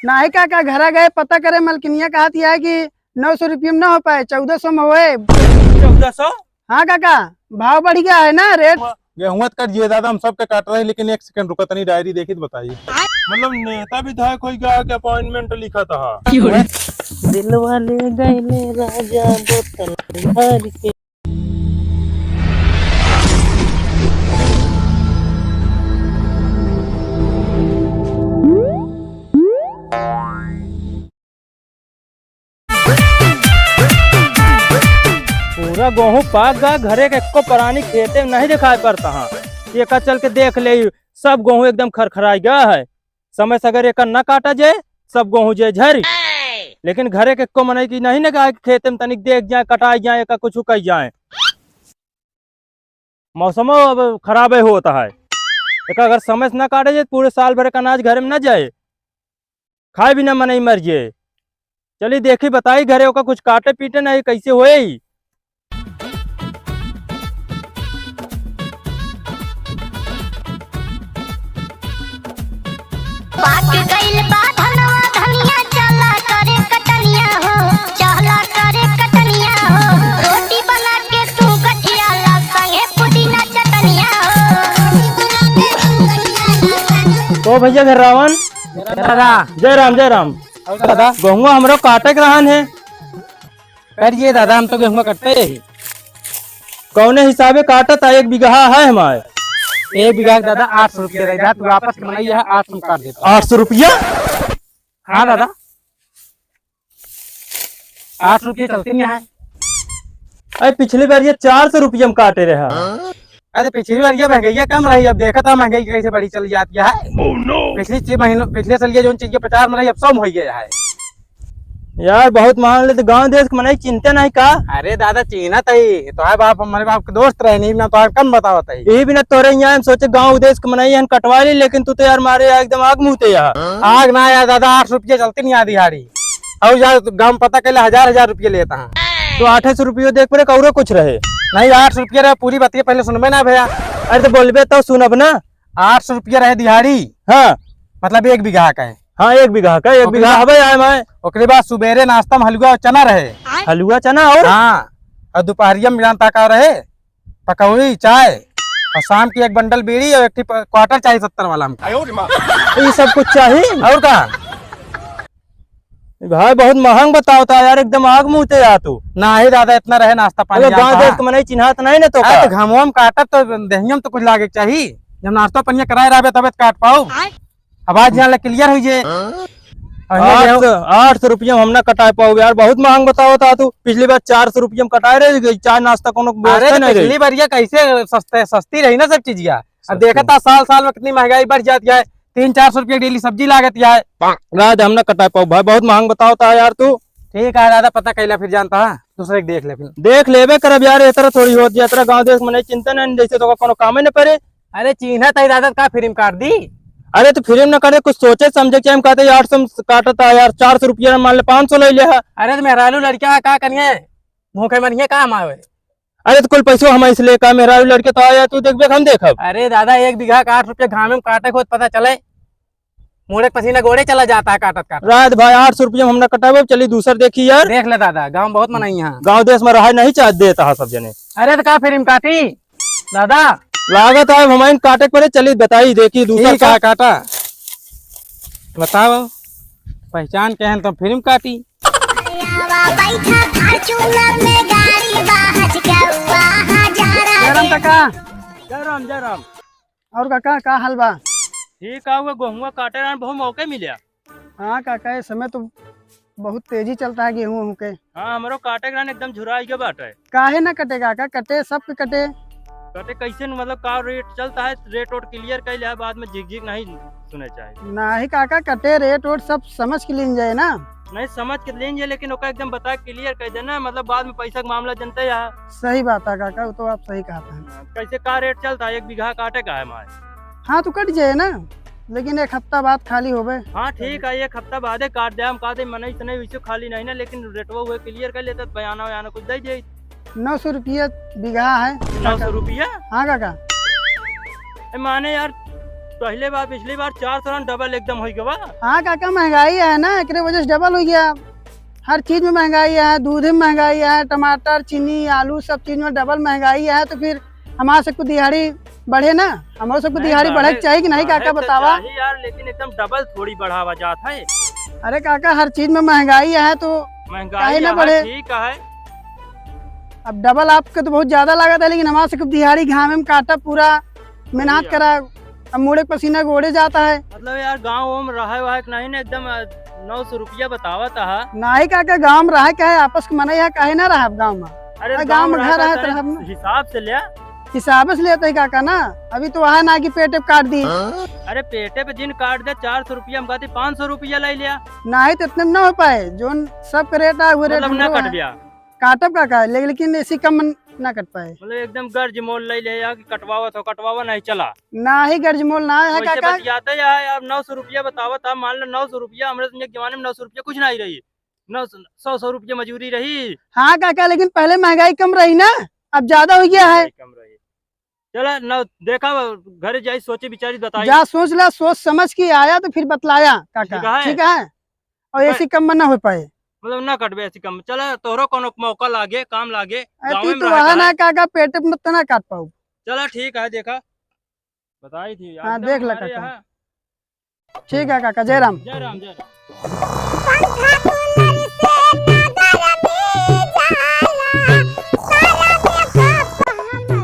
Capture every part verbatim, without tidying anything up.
नाही काका, घरा गए पता करे, मलकिनिया कहत है कि नौ सौ रुपये में ना हो पाए, चौदह सौ में होए। चौदह सौ? हाँ काका, भाव बढ़ गया है ना रेट। गेहूं तो कट जिए दादा, हम सबके काट रहे हैं, लेकिन एक सेकंड रुका, तनी डायरी देखी तो बताइए। मतलब नेता विधायक होई गया कि अपॉइंटमेंट लिखा था? दिलवा ले गईले राजा बोतल भर के। पूरा गेहूं पाक गा, घरे के एको परानी खेते में नहीं दिखाई पड़ता हाँ। एका चल के देख ले, सब गेहूं एकदम खरखराई गया है। समय से अगर एका न काटा जाए, सब गेहूं जे झरी। लेकिन घरे के एको मनई की नहीं न गाय के खेते में तनिक देख जाए, कटाई जाए, एका कुछ कही जाए। मौसमो अब खराबे होता है। एका अगर समय से ना काटे जाए, पूरे साल भर का अनाज घर में ना जाए, खाए बिना मनई मर जाए। चली देखी, बताई घरे ओका कुछ काटे पीटे नहीं, कैसे होए? पाक गइल बा धनवा धनिया, चला करे कटनिया हो, चला करे कटनिया हो। रोटी बना के तू गठिया ला, संगे पुदीना चटनिया हो। तो भैया घर रावण। दादा। जय राम, जय राम। और दादा? गेहुआ हमरो काटे के रहन है। करिए दादा, हम तो गेहुआ कटते ही। कौने हिसाबे काटत है? एक बीघा है हमारे। एक बीघा के दादा आठ सौ रुपया रह जात, वापस के मनई है, आठ सौ में काट देता। आठ सौ रुपया? हाँ दादा, आठ सौ रुपया चलते नहीं है। अरे पिछली बार ये चार सौ रुपया में काटे रहा। अरे पिछली बार ये महंगाई कम रही, अब देखा था महंगाई कैसे बढ़ी चली जाती है। पिछली छह महीनों, पिछले साल ये जो चीज के पचास में रही, अब सौ में हो गया है। यार बहुत महंग ले तो गाँव देश के मनई चिंते नहीं का? अरे दादा चीन्हत ही, तोहार बाप हमारे बाप के दोस्त रहे नहीं ना, तोहार कम बतावत ही। यही बिना तोरे यहाँ हम सोचे गाँव देश के मनई हन कटवा ली, लेकिन तू तो यार मारे यार एकदम आग मुँह ते यार। आग ना यार दादा, आठ सौ रुपया चलते नहीं आ दिहाड़ी। और यार गाँव में पता कैला हजार हजार रुपया लेता है। तो आठ सौ रुपया देख पड़े, कौरो कुछ रहे। नहीं, आठ सौ रुपया रहे, पूरी बतिया पहले सुनबे ना भैया। अरे तो बोलबे तो सुनब ना। आठ सौ रुपया रहे दिहाड़ी। हाँ। मतलब एक बीघा का है। हाँ, एक बीघा का, एक ओकरे बीघा बाद हवे आए माए। ओकरे बाद सुबेरे नाश्ता में हलवा और चना रहे। हलवा चना और? हाँ, और दोपहरिया में जानता का रहे, पकौड़ी, चाय, और शाम की एक बंडल बीड़ी और एक ठी प-, क्वार्टर चाही सत्तर वाला हमका। ये सब कुछ चाही? और का? भाई बहुत महंग बतावता यार, एकदम आग मुँह ते आ तू। नाही दादा, इतना रहे नाश्ता पानी अरे गाँव जानता। देश के मनई चिन्हात नहीं ना तो अरे का? तो घामवा में काटत तो देहिया में तो कुछ लागे के चाही। जब नाश्ता पानी कराए रहबे तबे तो काट पाऊ। आय। अब आज यहाँ ले क्लियर हुई जे। हाँ? और ये आठ गेहूं सौ, आठ सौ रुपया में हम ना कटाए पाओगे यार, बहुत महंग बतावत हा तू। पिछली बार चार सौ रुपया में कटाए रहे, चाय नाश्ता कोनो अरे व्यवस्था तो नहीं रही। पिछली बार ये कैसे सस्ते, सस्ती रही ना सब चीज यार। अब सस्ती। देखा था साल साल में कितनी महंगाई बढ़ जाती है, तीन चार सौ रुपया डेली सब्जी लागत है। रात हम ना कटाए पाओ भाई, बहुत महंग बतावत हा यार तू। ठीक है दादा, पता कैला फिर जानता है, दूसरे के देख ले फिर। देख लेबे करब यार, ये तरह थोड़ी होत, ये तरह गाँव देश में नहीं चिंता नहीं, जैसे तो कोनो कामे न पड़े। अरे चीन्हत ही दादा, का फ्री में काट दी? अरे तो फ्री में ना करे, कुछ सोचे समझे के हम कहते यार, सौ काटत हा यार, चार सौ रुपया मान ले पाँच सौ ले ले हा। अरे तो मेहरारू लड़का है, का करिए, भूखे मरिए का हम आवे? अरे तो कुल पैसो हम इसलिए का, मेहरारू लड़के तो आया, तू देखबे हम देखब। अरे दादा, एक बीघा का आठ रुपया घामे में काटे के होत पता चले, मुड़े के पसीना गोड़े चला जाता है काटत काटत। रात भाई आठ सौ रुपया में हम ना कटाबे, चली दूसर देखी यार। देख ले दादा, गाँव बहुत मनई है। गाँव देश में रहा नहीं चाह देता है सब जने। अरे तो का फ्री में काटी? दादा। लागत है अब हमाइन काटे के पड़े, चली बताई देखी दूसर ठीक है, का। काटा। बताओ, पहचान के हैं तो फ्री में काटी। आवा बैठा Fortuner में गाड़ी बा, हचकौआ हजारा जय राम के। काका। जय राम, जय राम। और काका, का हाल बा? ठीक है, वो गेहुआ काटे रहन, बहुत मौके मिले। हाँ काका, इस समय तो बहुत तेजी चलता है गेहूं वहूं के। हाँ, हमरो काटे के रहन एकदम झुराई के बाटे। काहे ना कटे काका, कटे, सबके कटे। कटे कैसे न, मतलब का रेट चलता है, रेट वोट क्लियर कर लिया, बाद में झिक झिक नहीं सुने चाहिए। नहीं काका, कटे, रेट वोट सब समझ के लीन जाए ना। नहीं समझ के लीन जाए, लेकिन ओका एकदम बता क्लियर कर देना, मतलब बाद में पैसा का मामला जनते या। सही बात है काका, वो तो आप सही कहत हैं। हाँ, कैसे का रेट चलता है, एक बीघा काटे का है हमारे? हाँ तो कट जाए ना, लेकिन एक हफ्ता बाद खाली होबे। हाँ ठीक है, एक हफ्ता बादे काट दे, हम कहा दे मनई सनई वैसे खाली नहीं ना, लेकिन रेटवा हुए क्लियर कर लेते, बयाना वयाना कुछ दे दे। नौ सौ रुपया बीघा है। नौ सौ रुपया? हाँ काका। ए, माने यार, पहले बार, पिछली बार चार सौ रहन, डबल एकदम होइ गवा। हाँ काका, महंगाई है ना, एकरे वजह से डबल होइ गया। हर चीज में महंगाई है, दूध में महंगाई है, टमाटर, चीनी, आलू, सब चीज में डबल महंगाई है, तो फिर हमार सबको दिहाड़ी बढ़े ना, हमरो सबको नहीं, दिहाड़ी बढ़े के चाही कि नहीं, काका, बतावा? चाही यार, लेकिन एकदम डबल थोड़ी बढ़ावा जात है। अरे काका, हर चीज में महंगाई है, तो महंगाई काहे ना है, बढ़े? ठीक है। अब डबल आपके तो बहुत ज्यादा लागत है, लेकिन हमार सबको दिहाड़ी घामे में काटा, पूरा मेहनत करा, अब मुड़े के पसीना गोड़े जाता है। मतलब यार, गाँव में रहे वहे के नहीं ना, एकदम, अ, नौ सौ रुपया बतावत है। नाही काका, गाँव में रहे का है, आपस के मनई है, काहे ना रहे अब गाँव में? अरे अरे गाँव गाँव में में रहे घर का रहे तो तनी रहब ना। हिसाब से ले। हिसाब से लेते ही काका ना, अभी तो वहाँ ना कि पेटे पे काट दी। अरे पेटे पे जिन काट दे, चार सौ रुपया हम कहते पाँच सौ रुपया ले लिया। नाही तो इतने में ना हो पाए, जोन सब के रेट है, वो रेट मतलब ना हमरो कट है। गया। काटब का, का ले-, लेकिन ऐसी कम ना कट पाए। मतलब एकदम गर्ज मोल ले ले या कि कटवावत हो, कटवावा नहीं चला। नाही गर्ज मोल ना है वैसे काका। बतियाते या यार, नौ सौ रुपया बतावत था, मान लो नौ सौ रुपया, हमरे तुम एक जमाने में नौ सौ रुपया कुछ नहीं रही, नौ सौ, सौ, सौ रुपया मजूरी रही। हाँ काका, लेकिन पहले महंगाई कम रही ना, अब ज्यादा हो गया है। महंगाई कम रही। चला न देखा, घरे जाई, सोची विचारी बताई। जा सोच ला, सोच समझ के आया तो फिर बतलाया काका, ठीक है? ठीक है? और ऐसी कम में ना हो पाए। मतलब ना कटबे ऐसी कम। चला तोहरो कोनो मौका लागे, काम लागे, अरे गाँवे तू में तो रहे वहाँ का ना है। काका, पेटे में तो ना काट पाऊ। चला ठीक है, देखा बताई थी यार, हाँ, एकदम देख ला हमारे काका। यहाँ। ठीक है काका, जय राम। जय राम, जय राम।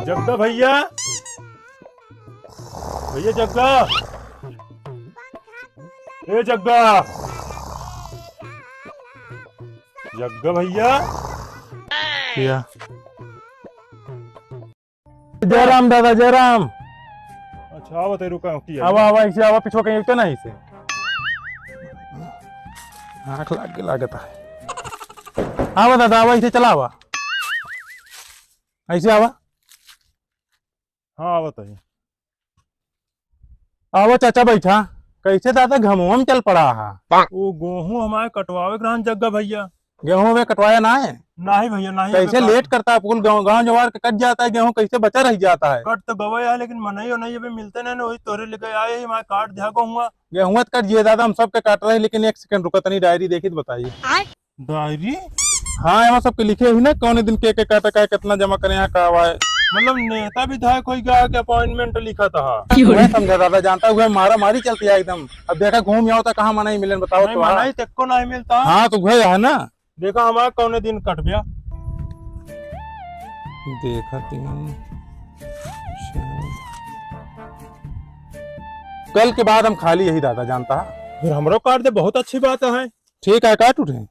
जग्गा भैया, भैया जग्गा, ए जग्गा, जग्गा भैया। क्या? जय राम दादा, जय राम। अच्छा, आवा तो रुका, की आवा, आवा, ऐसे आवा, पिछवा कहीं तो नहीं से। आँख लाग के लागत है। आवा दादा, आवा, ऐसे चला आवा। ऐसे आवा। हाँ, आवा तो है। आवा चाचा, बैठा। कैसे दादा, घमुआ में चल पड़ा हा? वो गेहूं हमारे कटवावे के रहन जग्गा भैया। गेहूं में कटवाया ना है? नाही भैया, नाही, कैसे अबे लेट करता है? कुल गाँव, गाँव जवार के कट जाता है गेहूं, कैसे बचा रह जाता है? कट तो गवा है, लेकिन मनई उनई अभी मिलते नहीं ना, वही तोरे लेके आए ही, हमारे काट दिया गेहुआ। गेहुआ तो कट जिए दादा, हम सबके काट रहे, लेकिन एक सेकंड रुका, तनी डायरी देखी तो बताइए। आय? डायरी? हाँ, एमा सबके लिखे ही ना, कौने दिन के, के काटे का है, कितना जमा करे यहाँ, का आवा है। मतलब नेता विधायक कोई गा के अपॉइंटमेंट लिखा था। क्यों रे? मैं समझा दादा, जानता हुआ मारा मारी चलती है एकदम। अब देखा घूम आओ तो कहाँ मनई मिले, बताओ नहीं, तो हाँ। मनई तक को नहीं मिलता। हाँ, तो वह है ना। देखा हमारा कौने दिन कट गया। देखा तीन, चार। कल के बाद हम खाली यही दादा, जानता है। फिर हमरो काट दे, बहुत अच्छी बात है। ठीक है, काट उठे।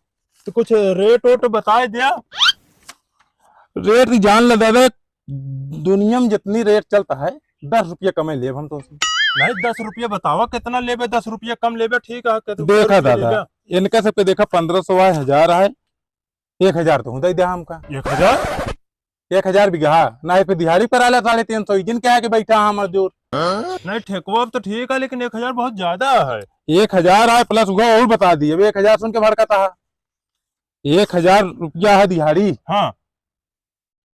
तो कुछ रेट वेट बताए दिया। रेट ही जान ले दादा, दुनिया में जितनी रेट चलता है, दस रुपया कमे लेब हम तो। नहीं, दस रुपया बतावा, कितना लेबे? दस रुपया कम लेबे, ठीक है, कितना देखा रुपया दादा, लेबे? इनका सबके देखा, पन्द्रह सौ आए, हजार आए, एक हजार तो दे दे हमका। एक हजार? एक हजार बीघा, ना पे दिहाड़ी पर आला साढ़े तीन सौ, जिन क्या है कि बैठा हम मजदूर। नहीं, ठेकवा तो ठीक है, लेकिन एक हजार बहुत ज्यादा है। एक हजार आए प्लस हुआ और बता दी, अब एक हजार सुन के भड़कता है। एक हजार रुपया है दिहाड़ी। हाँ।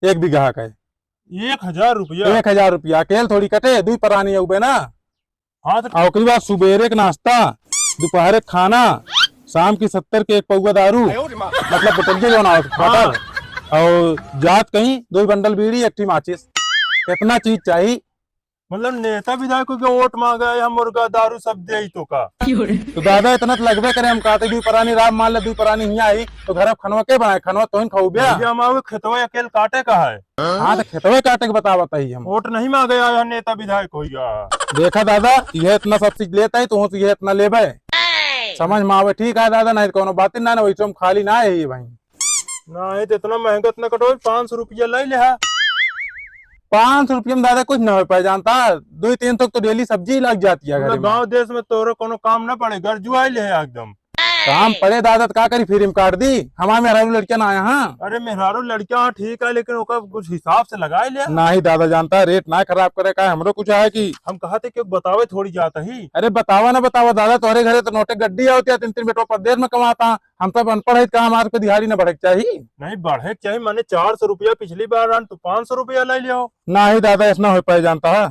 एक बीघा का है। एक हजार रुपया? एक हजार रुपया, अकेल थोड़ी कटे, दुई परानी अउबे ना। हाँ, तो और ओकरी बाद सुबेरे के नाश्ता, दोपहर के खाना, शाम की सत्तर के एक पौवा दारू, आयो रे माँ। मतलब बोतलिया जौन आवत हाँ। फाटल, और जात कहीं दो बंडल बीड़ी, एक ठी माचिस, इतना चीज चाहिए। मतलब नेता विधायक के वोट मांगे है, हम मुर्गा दारू सब दे तो का? तो दादा इतना तो लगबे करे, हम कहते दुई परानी राम मान ले, दुई परानी हियाँ आई, तो घर में खनवा के बनाए, खनवा तोहिन खाऊ बे। भैया, हम आवे खेतवा अकेल काटे का है? हाँ, तो खेतवे काटे के बतावत ही हम। वोट नहीं मांगे आया, नेता विधायक हो गया। देखा दादा, यह इतना सब चीज लेता है, तो यह इतना लेबे। समझ में आवे, ठीक है दादा, नहीं तो कोनो बात ना, ना, वैसे हम खाली ना है ये भाई। नहीं तो इतना महंगा इतना कटोरी, पाँच सौ रुपया ले ले हा। पाँच सौ रुपया में दादा कुछ ना हो पाए, जानता, दो तीन सौ तो डेली सब्जी लग जाती है पूरा घर में। गाँव देश में तोरो कोनो काम ना पड़े, घर जुआई ले है एकदम। काम पड़े दादा, तो का करी, फ्री में काट दी। हमारे मेहरारू लड़कियां ना आया, हाँ। अरे मेहरारू लड़कियां, हाँ, ठीक है, लेकिन ओकर कुछ हिसाब से लगाए ले। नहीं दादा, जानता है, रेट ना खराब करे का, हमरो कुछ है कि हम कहा थे कि बतावे थोड़ी जाता ही। अरे बतावा ना बतावा दादा, तोहरे घरे तो नोटे गड्डी होती है, तीन तीन बेटवा परदेश में कमाता, हम सब अनपढ़ है, का हमारे पे दिहाड़ी ना बढ़े के चाहिए? नहीं बढ़े के चाहिए, मैंने चार सौ रुपया पिछली बार रहन, तो पाँच सौ रुपया ले लिया हो। नहीं दादा, ऐसा ना हो पाए, जानता है।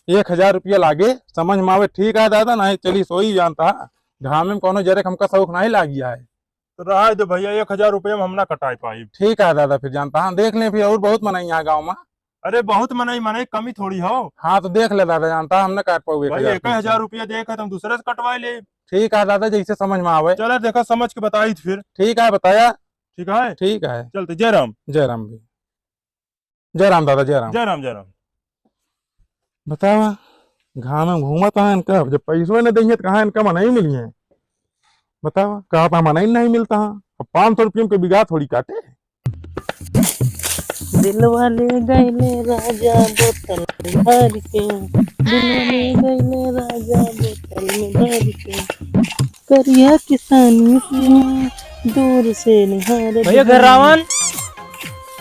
एक हजार रुपया लागे, समझ में आवे, ठीक है दादा, नहीं चली सोई जानता है। घामे में कौनो जरे के हमका शौक नहीं लागी है। तो रहा दे भैया, एक हजार रुपया में हम ना कटाई पाई। ठीक है दादा, फिर जानता है, देख लें, फिर और बहुत मनई यहाँ गाँव में। अरे बहुत मनई, मनई कमी थोड़ी हो। हाँ, तो देख ले दादा, जानता है, हम ना काट पाऊ एक भाई, हजार एक हजार रुपया दे के तुम दूसरे से कटवा ले। ठीक है दादा, जैसे समझ में आवे। चला देखा, समझ के बताई फिर। ठीक है, बताया। ठीक है, ठीक है। चलते, जय राम। जय राम भैया। जय राम दादा, जय राम। जय राम, जय राम। बतावा, घाम में घूमत हैं इनका, जब पैसवे न देंगे तो कहाँ इनका मनई मिली है? बतावा, कहा था मनई नहीं मिलता है, अब पाँच सौ रुपये में कोई बिगाह थोड़ी काटे। दिलवा ले गइले राजा बोतल में भर के, दिलवा ले गइले राजा बोतल में भर के, करिया किसानी से दूर से निहार भैया भैया। घरावन।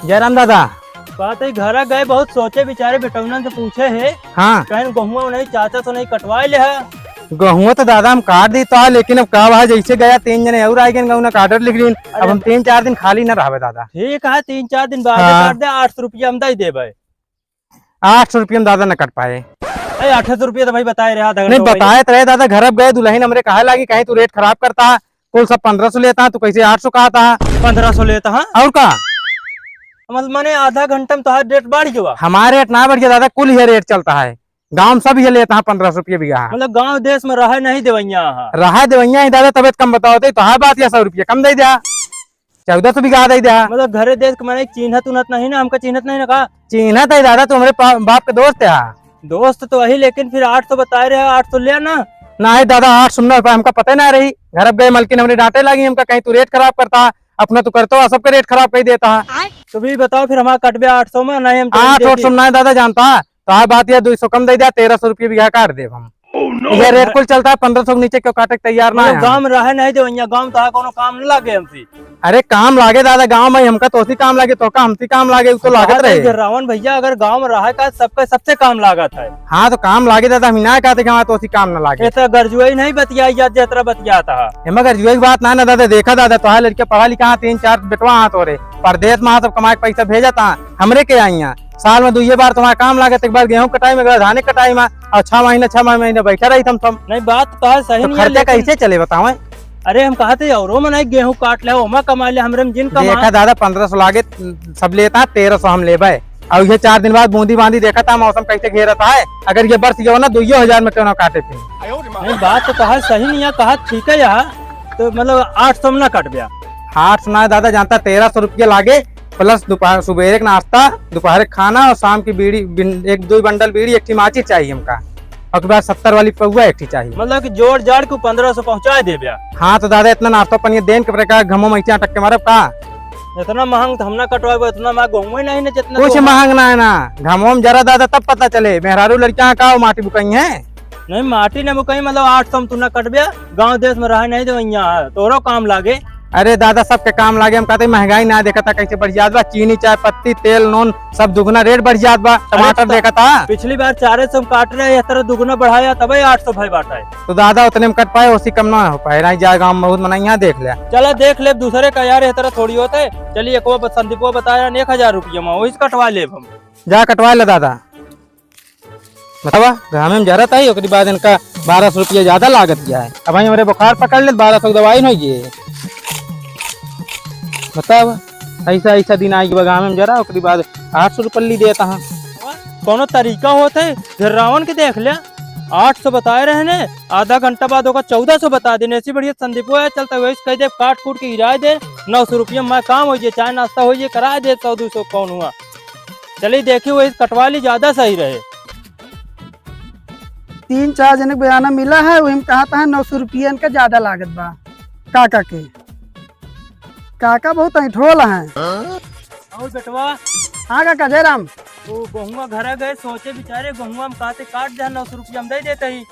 जयराम दादा। बात है, घरा गए, बहुत सोचे विचारे बेटौनन से पूछे है। हाँ। कहीं गहुआ नहीं, चाचा तो नहीं कटवाए ले है। गहुआ तो दादा हम काट दी तो, लेकिन अब का बा, जैसे गया तीन जने और आए गए, गहुआ काटत लिख लीन। अब अरे हम तीन चार दिन खाली न रहबे दादा। ठीक है, तीन चार दिन बाद हाँ। काट दे, आठ सौ रुपया हम दे देबे। आठ सौ रुपया में दादा न कट पाए। अरे, आठ सौ रुपया तो भाई बताए रहे, आधा नहीं, घंटा हो गया। बताए तो रहे दादा, घर अब गए, दुल्हन हमरे कहे लागी, कहीं तू रेट खराब करता, कुल सब पन्द्रह सौ लेता, तू कैसे आठ सौ कहता? पन्द्रह सौ लेता, हाँ? और का? मतलब, माने आधा घंटा में तोहार रेट बढ़ गया? हमारे रेट ना बढ़ गया दादा, कुल ये रेट चलता है, गाँव में सब ये लेता है पन्द्रह सौ रुपया बिगहा। मतलब, गाँव देश में रहे नहीं देवैया है? रहे देवैया ही दादा, तबियत कम बताओ तो, तोहार बात या सौ रुपया कम दे दिया। चौदह सौ बिगहा दे दिया। मतलब घरे देश के माने चिन्हत उन्हत नहीं ना, हमका चिन्हत नहीं ना का? चिन्हत है दादा, तू हमरे पा-, बाप के दोस्त है। दोस्त तो वही, लेकिन फिर आठ सौ बताए रहे, आठ सौ ले ना। नहीं दादा, आठ सौ ना हो पाए, हमका पता ना रही। घर अब गए, मलकिन हमरे डांटे लागी, हमका कहीं तू रेट खराब करता, अपना तू करतो, सबके रेट खराब कर देता है। तो भी बताओ फिर, हमारा कटबे आठ सौ में, नहीं हम तो आठ, आठ सौ में नहीं दादा जानता, तो आ बात ये दो सौ कम दे दिया, तेरह सौ रुपये बिगहा काट देब हम। Oh, no! ये रेट कुल चलता है, पन्द्रह सौ के नीचे क्यों काटे के तैयार ना मतलब है हम। गाँव में रहे नहीं देवैया, गाँव में तो कौनो काम न लागे हमसे। अरे काम लागे दादा, गाँव में हमका तो उसी काम लागे, तो का हमसे काम लागे, उ तो लागत रहे। रावण भैया, अगर गाँव में रहे का सबका, सबसे काम लागत है। हाँ, तो काम लागे दादा, हम ना कहते कि हमारा तो उसी काम ना लागे। ये तो गरजुआ ही नहीं बतियाई जात, जितना बतियाता है। एमा गरजुआ की बात ना, ना दादा, देखा दादा, तोहार लड़का पढ़ा लिखा है, तीन चार बेटवा हाथ हो रहे, परदेश में हाथ कमाए के पैसा भेजता है, हमरे के आई है। साल में दुइये बार तुम्हारा काम लागत, एक बार गेहूं कटाई में, एक बार धाने कटाई में, और छह महीना, छह महीना बैठा रही थम, थम। नहीं, बात तो है सही तो नहीं है, खर्चा लेकिन कैसे चले बताओ? अरे, हम कहते औरो मनाई गेहूं काट ले, ओमा कमा ले, हमरे में जिन कमा। देखा दादा, पन्द्रह सौ लागे, सब लेता, तेरह सौ हम लेबे। और ये चार दिन बाद बूंदी बांदी देखा था, मौसम कैसे घेरता है। अगर ये बरस गयो ना, दुइयो हजार में क्यों ना काटे थे। नहीं, बात तो कहा सही नहीं है, कहा ठीक है यहाँ, तो मतलब आठ सौ में ना कट गया। आठ सौ ना दादा, जानता, तेरह सौ रुपया लागे, plus दोपहर, सुबेरे के नाश्ता, दोपहर के खाना और शाम की बीड़ी, बिन-, एक दो बंडल बीड़ी, एक ठी माचिस चाहिए हमका। और के बाद सत्तर वाली पौवा एक ठी चाहिए। मतलब कि जोड़ जाड़ के पन्द्रह सौ पहुँचा देबे। हाँ तो दादा, इतना नाश्ता पानी देन के प्रकार घमो में ऐसे अटक के मारब का? इतना महंग तो हम ना कटवाबे, इतना महंग गहुए नहीं ना, जितना कुछ तो महंग ना है ना, घमो में जरा दादा तब पता चले, मेहरारू लड़कियां का वो माटी बुकई है। नहीं, माटी न बुकई, मतलब आठ सौ में तू ना कटबे, गाँव देश में रहे नहीं देवैया, तोरो काम लागे। अरे दादा, सबके काम लागे। हम कहते महंगाई ना देखा था कैसे बढ़ जात बा, चीनी, चाय पत्ती, तेल, नून सब दुगुना रेट बढ़ जात बा। अरे टमाटर त-, देखा था। पिछली बार चारे सौ में काट रहे, इस तरह दुगुना बढ़ाया तबे आठ सौ भाई बाटा है। तो दादा उतने में कट पाए, उसी कम ना हो पाए। नहीं जाए गाँव में बहुत मना यहाँ देख ले। चला देख ले दूसरे का यार, इस तरह थोड़ी होते। चलिए एक वो ब-, संदीपो बताया एक हजार रुपया में, वही से कटवा लेब हम। जा कटवा ले दादा। बतावा, घामे में जरत आई, ओकरी बाद इनका बारह सौ रुपया ज्यादा लागत गया है। अब भाई हमरे बुखार पकड़ ले, बारह सौ दवाई नहीं ये। बतावा, ऐसा, ऐसा दिन आई कि घामे में जरा, ओकरी बाद आठ सौ रुपया ली देता हाँ। कौनो तरीका होत है, फिर रावण के देख ले, आठ सौ बताए रहे ने, आधा घंटा बाद ओका चौदह सौ बता देने, ऐसी बढ़िया संदीपो है, चलता वही कह दे, काट कूट के गिराए दे, नौ सौ रुपया में काम हो जाए, चाय नाश्ता हो जाए, कराए दे, सौ दो सौ कौन हुआ। चलिए देखिए, वही कटवा ली, ज्यादा सही रहे। तीन चार जने के बयाना मिला है, वही में कहा था नौ सौ रुपया इनका ज्यादा लागत बा काका के। काका बहुत ऐंठोल हैं। और बेटवा? हाँ काका, जयराम। वो गहुआ घरा गए, सोचे बिचारे, गहुआ में कहते काट दे, नौ सौ रुपया हम दे देते ही।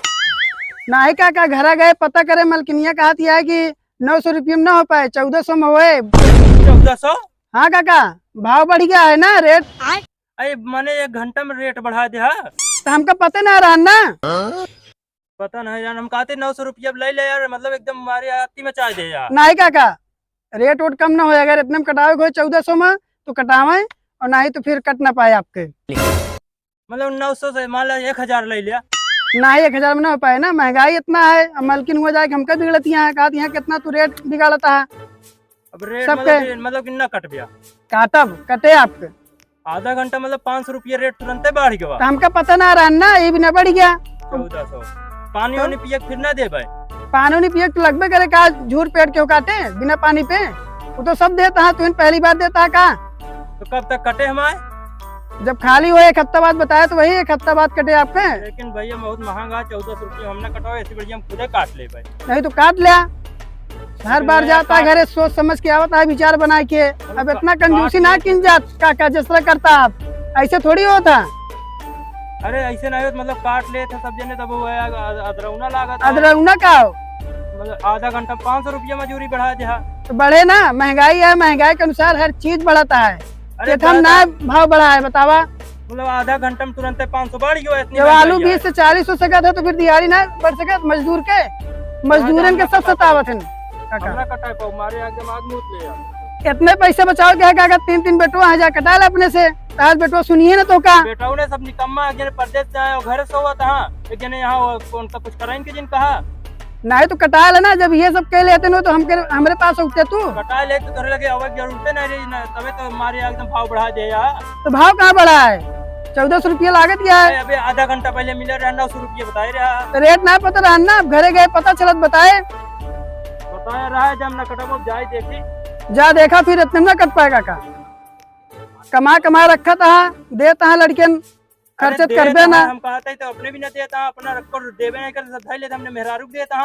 नहीं काका, घरा गए पता करे, मलकिनिया कहती है कि नौ सौ रुपया में ना हो पाए, चौदह सौ में होए। चौदह सौ? हाँ काका, भाव बढ़ गया है ना, रेट। अरे, माने एक घंटा में रेट बढ़ा दे, हाँ? तो हमका पता ना रहा ना। पता नहीं जान, हम कहते नौ सौ रुपया ले ले यार, मतलब एकदम हमारे आती मचा दे यार। नहीं काका, रेट वोट कम ना होए, अगर इतने में कटावे को चौदह सौ में तो कटावे, और नहीं तो फिर कट ना पाए आपके। मतलब नौ सौ से मान ला एक हजार ले लिया। नहीं, एक हजार में ना हो पाए ना, महंगाई इतना है। अब मलकिन हुआ जाए कि हमका बिगड़तिया है, कहत यहाँ कितना तू रेट बिगाड़ता है। अब रेट सबके। मतलब कि, मतलब कि ना कटबिया। काटब, कटे आपके। आधा घंटा मतलब पाँच सौ रुपया रेट तुरंते बढ़ गया। तो हमका पता ना रहा ना, ये भी ना बढ़ गया। चौदह सौ। पानी तो? वानी पिए के फिर ना देबे। पानी वानी पिए के तो लगबे करे का, झूठ पेट के हो काटे बिना पानी पे? वो तो सब देता है, तू पहली बार देता है का? तो कब तक कटे हमारे? जब खाली हो एक हफ्ता बाद बताया तो वही एक हफ्ता बाद कटे आपके। लेकिन भैया बहुत महंगा, चौदह सौ रुपया हम ना कटाओ, ऐसे बढ़िया हम खुदे काट ले भाई। नहीं तो काट लिया। हर बार जाता है घरे, सोच समझ के आवता है, विचार बना के। अब इतना कंजूसी ना किन जात काका, जिस तरह करता आप, ऐसे थोड़ी होता। अरे ऐसे नहीं होता, मतलब काट लेत है सब जने, तब वो है, अद-, अदरौना लागत है। अदरौना का हो? मतलब आधा घंटा पाँच सौ रुपया मजूरी बढ़ा दिया। तो बढ़े ना, महंगाई है, महंगाई के अनुसार हर चीज बढ़ता है। अरे तो हम दादा। ना भाव बढ़ाए, बतावा। मतलब आधा घंटा में तुरंते पाँच सौ बढ़ गयो, इतनी जब आलू महंगाई है। बीस से चालीस हो सकत है तो फिर दिहाड़ी ना बढ़ सकत मजदूर के, मजदूरन के सब सतावत है काका। हमरा कटाए पाओ, मारे आग दिमाग मूत ले यार। इतने पैसे बचाओ क्या है काका, तीन तीन बेटवा है, जा कटा ले अपने से, तार बेटवा सुनिए ना तो का। बेटवा ने सब निकम्मा, एक जने परदेस जाए और घर से हुआ था, एक जने यहाँ वो कौन सा कुछ कराइन के जिन कहा। नहीं तो कटा लेना, जब ये सब कह लेते नो तो हम के, हमरे पास उठते तू। कटा ले तो तोरे लगे आवे की जरूरत नहीं रही ना, तबे तो मारे एकदम भाव बढ़ा दे यार। तो भाव कहाँ बढ़ा है? चौदह सौ रुपया लागत गया है। अरे, अबे आधा घंटा पहले मिले रहा, नौ सौ रुपया बताए रहा। तो रेट ना पता रहा ना, अब घरे गए पता चलत बताए। बताए रहा है, जब ना कटबो, जाए देखी। जा देखा फिर, इतने में ना कट पाएगा का? कमा कमा रखा था, देता है लड़कियन, अरे खर्चत देत करबे ना। हम कहते तो अपने भी ना देता, अपना रख कर देबे नहीं कर, सब धर लेते, हमने मेहरारू को देता।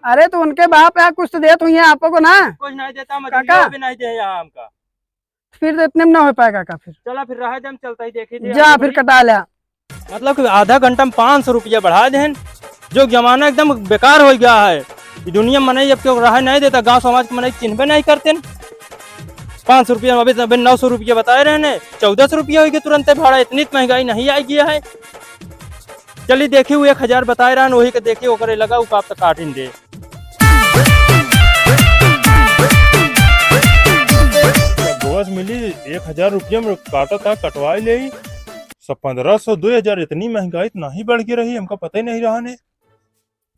अरे तो उनके बाप है, कुछ तो देत हुई है आपको ना। कुछ नहीं देता, काका। मजूरिया भी नहीं दे यहाँ हमका। फिर तो इतने में ना हो पाएगा का फिर। चला फिर रहा दे, हम चलता ही देखी थी जा हमने फिर भाई। कटा लिया। मतलब कि आधा घंटा में पाँच सौ रुपया बढ़ा देहन, जो जमाना एकदम बेकार हो गया है। ये दुनिया में मनई अब क्यों रहा नहीं देता, गांव समाज के मनई चिन्हबे नहीं करते। पाँच सौ रुपया, अभी, अभी नौ सौ रुपया बताए रहे ने, चौदह सौ रुपया हो गया तुरंते भाड़ा, इतनी तो महंगाई नहीं आई गया है। चलिए देखी, वो एक हजार बताए रहा, वही के देखी, ओकरे लगा, वो काप तक काटिन दे। दोस्त मिली, एक हजार रुपया में काटा था, कटवाई ले। सब पन्द्रह सौ, दो हजार, इतनी महंगाई तो नहीं बढ़ के रही, हमका पता ही नहीं रहा ने।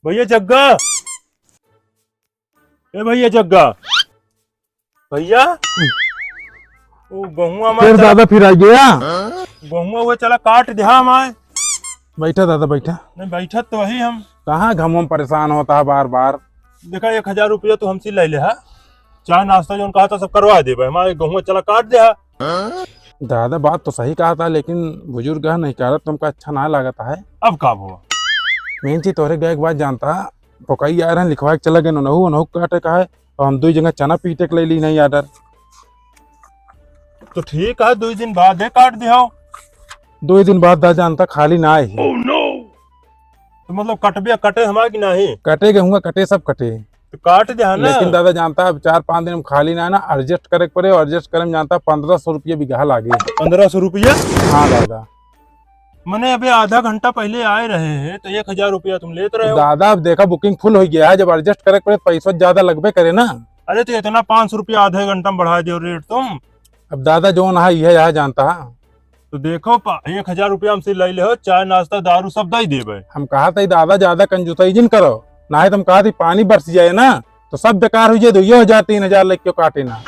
भैया जग्गा, ए भैया जग्गा, भैया, ओ गहुआ फिर मार दादा फिर आ गया। गहुआ हुआ चला काट दे, हाँ माय। बैठा दादा, बैठा। नहीं, बैठत तो वही हम। कहाँ घमवा में परेशान होता है बार बार? देखा, एक हजार रुपया तू हमसे ले ले हा, चाय नाश्ता जौन कहा था सब करवा देबे, हमारे गहुआ चला काट दे हा। दादा बात तो सही कहा था, लेकिन बुजुर्ग है, नहीं करत तुमका अच्छा ना लागत है। अब का हुआ? मेन चीज तोहरे गए के बाद जानता, पोकई आ रहे हैं, लिखवा के चला गए, उनहु, उनहु काटे का है, और हम दो जगह चना पीटे के ले ली नहीं आर्डर। तो ठीक है, दो दिन बाद है काट दे हो। दो दिन बाद दा जानता खाली ना आई। तो मतलब कटबे कटे हमारे की नहीं? कटे गहुआ कटे, सब कटे। तो काट दे ना। लेकिन दादा जानता अब चार पाँच दिन में खाली ना है ना, एडजस्ट करे के पड़े, और एडजस्ट करे में जानता पन्द्रह सौ रुपया बीघा लागे। पन्द्रह सौ रुपया? हाँ दादा। मने अबे आधा घंटा पहले आए रहे हैं तो एक हजार रुपया तुम लेत रहे हो। दादा अब देखा बुकिंग फुल हो गया है, जब एडजस्ट करे के पड़े तो पैसा ज्यादा लगबे करे ना। अरे तो इतना पाँच सौ रुपया आधे घंटा में बढ़ा दियो रेट तुम। अब दादा जौन है यह यहाँ जानता है। तो देखो पा-, एक हजार रुपया हमसे ले ले हो, चाय नाश्ता दारू सब दे देबे। हम कहा था दादा ज्यादा कंजूसाई जिन करो, ना है तो हम कहा थी पानी बरस जाए ना तो सब बेकार हो जाए, दो हजार तीन हजार लेके काटे ना।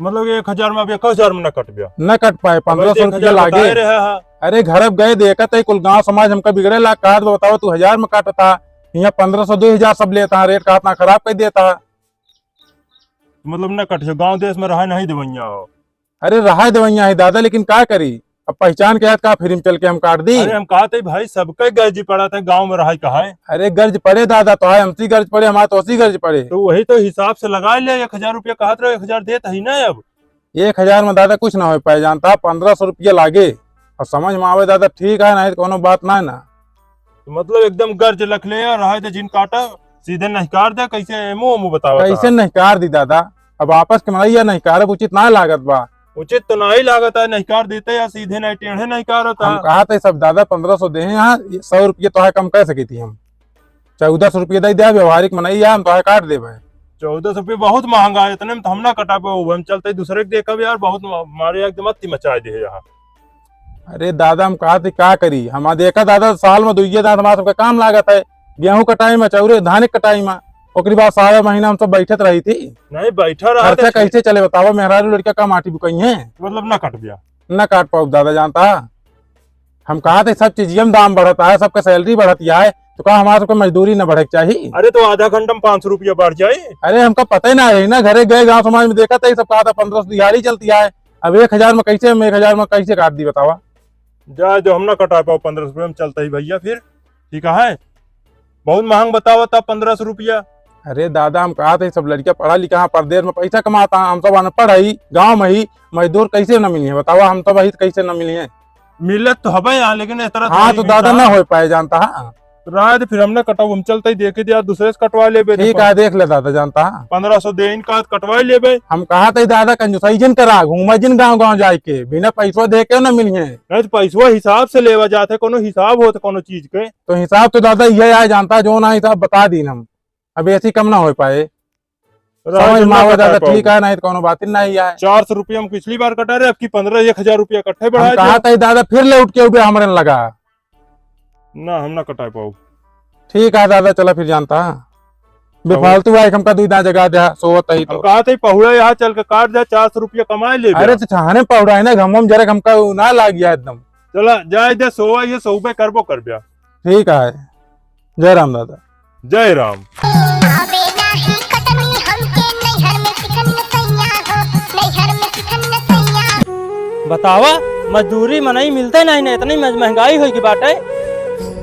मतलब एक हजार में अब एक हजार में न कट गया। न कट पाए, अब पन्द्रह सौ एक हजार रुपया लागे। बताए रहे हैं। अरे घर अब गए देखत है कुल गांव समाज हमका बिगड़े ला, काट दो बताओ तू हजार में काटता, यहाँ पन्द्रह सौ दो हजार सब लेता है, रेट का इतना खराब कर देता है। मतलब न कट, गांव देश में रहा नहीं देवैया हो। अरे रहा देवैया है दादा, लेकिन का करी, अब पहचान के हाथ का फ्री में चल के हम काट दी। अरे हम कहा थे भाई, सबके गर्ज पड़ा था गांव में रहा कहा है। अरे गर्ज पड़े दादा, तो है हमसी गर्ज पड़े, हमारे तो उसी गर्ज पड़े। तो वही तो हिसाब से लगा ले, एक हजार रुपया कहत रहो, एक हजार देत ही ना अब। एक हजार में दादा कुछ ना हो पाए, जानता है पन्द्रह सौ रुपया लागे, और समझ में आवे दादा ठीक है, नहीं तो कोनो बात ना है ना। तो मतलब एकदम गर्ज लख ले और रहा दे जिन काटा, सीधे नहकार दे, कैसे मुंह मुंह बतावा कैसे था? नहकार दी दादा, अब आपस के मनैया नहकार उचित ना लागत बा। उचित तो ना ही लागत है, नहकार देते या सीधे नहीं टेढ़े नहकार होता। हम कहा थे सब दादा पन्द्रह सौ दे हैं यहाँ, सौ रुपये तो है कम कर सकी थी हम। चौदह सौ रुपये दे दिया, व्यवहारिक मनई है, हम तोहे काट देबे। चौदह सौ रुपये बहुत महंगा है, इतने में तो हम ना कटा पाओ। हम चलते दूसरे के देखब यार, बहुत म-, मारे एकदम अति मचाए दे यहाँ। अरे दादा, हम कहा थी का करी, हम देखा दादा, साल में दुइये दांत हमारा सबका काम लागत है, गेहूं कटाई में, चौरे धान कटाई में, ओकरी बाद सारा महीना हम सब बैठत रही थी। नहीं, बैठा रहा खर्चा था। कैसे चले बतावा, मेहरारू लड़का का माटी बुकइहैं? मतलब ना कट गया? ना काट पाउब दादा, जानता, हम कहा थे सब चीजिया में दाम बढ़त है, सबका सैलरी बढ़त है, तो का हमारा सबका मजदूरी न बढ़े के चाही? अरे तो आधा घंटा में पाँच सौ रुपया बढ़ जाए। अरे हमका पता ही ना रही ना, घरे गए गाँव समाज में देखा था, सब कहा था पन्द्रह सौ दिहाड़ी चलती है, अब एक हजार में कैसे, हम एक हजार में कैसे काट दी बतावा? जाए दो, हम ना कटा पाउब पन्द्रह सौ रुपया में चलता ही भैया फिर, ठीक है? बहुत महंग बतावा था पन्द्रह सौ रुपया। अरे दादा, हम कहा थे सब लड़का पढ़ा लिखा है, परदेस में पैसा कमाता है, हम सब अनपढ़ है, गाँव में ही मजदूर कैसे न मिली है बतावा, हम सब वही कैसे न मिली है? मिलत तो हबे यहाँ, लेकिन इस तरह हाँ, थोड़ी तो दादा मिलता। ना हो पाए जानता है। रात फिर हम ना कटाउब, हम चलते ही देखे दिया, दूसरे से कटवा लेबे। ठीक है, देख ले दादा, जानता है। पन्द्रह सौ देइन का कटवा लेबे। हम कहा थे दादा, कंजूसाई जिन करा, घूमा जिन गाँव गाँव जाए के, बिना पैसवा दे के ना मिली है। नहीं तो पैसवा हिसाब से लेवा जात है, कोनो हिसाब होत कोनो चीज के। तो हिसाब तो दादा ये आए जानता, जो ना हिसाब बता दीन हम, अब ऐसी कम ना हो पाए। राज समझ में ना आवे कटा दादा, पाऊँ। ठीक है, नहीं तो कोनो बात ही नहीं है। चार सौ रुपया हम पिछली बार कटा रहे, अब की पन्द्रह, एक हजार रुपया इकट्ठे हम बढ़ा कहा दे। था दादा, फिर ले उठ के उबे हमरे लगा। ना, हम ना कटा पाउब। ठीक है दादा, चला फिर जानता। अब बेफालतू भाई हमका दुई दांत जगा दे, सोवत ही हम तो। कहा था पहुड़ा यहाँ चल के काट दे, चार सौ रुपया कमाए ले अरे बे। तो छाने पहुड़ा है ना, घमम जरे हमका ना लाग गया एकदम। चला जाए दे, सोवा ये सोबे करबो कर ब्या। ठीक है, जय राम दादा। जय राम। आवे नाही कटनी हमके नैहर में सिखन सैया हो, नैहर में सिखन सैया। बतावा, मजदूरी मनई मिलते नहीं ना, इतनी मह-, महंगाई होई की बाटे।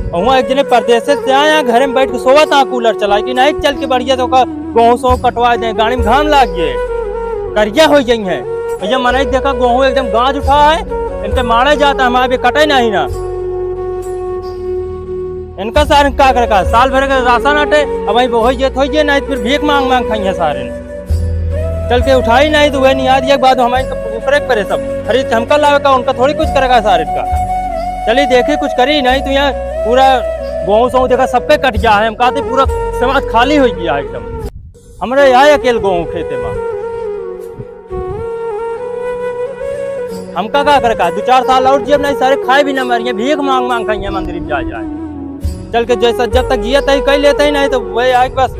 हुआं एक जने परदेसे से आया, घरे में बैठ के सोवत, कूलर चला के नहीं चल के बढ़िया से ओकर गोहूं सोहूं कटवा दे, गाड़ी में घाम लाग गए, करिया हो जाई है। भैया मनई देखा गोहूं एकदम गाज उठा है, इनके मारे जाता है, हमारे भी कटे नहीं ना। इनका सारे का करे का, साल भर के राशन अटे, अब वही वही जेत होइए, नहीं तो फिर भीख मांग मांग खाइए सारे। चल के उठाई नहीं तो वह नहीं आदि, एक बात हमारे तो ऊपर एक परे सब खरीद के हमका लावे का, उनका थोड़ी कुछ करेगा सारे का। चलिए देखी कुछ करी नहीं तो यहाँ पूरा गोहूं सोहूं देखा सबके कट गया है, हम कहते पूरा समाज खाली हो गया है एकदम। हमरे यहाँ अकेल गोहूं खेते में। हमका का करे का, दो चार साल और जियब नहीं, सारे खाए भी ना मरिए, भीख मांग मांग खाइए मंदिर में जा जाए। चल के जैसा जब तक जिया तही कह लेते ही नहीं तो वही आए बस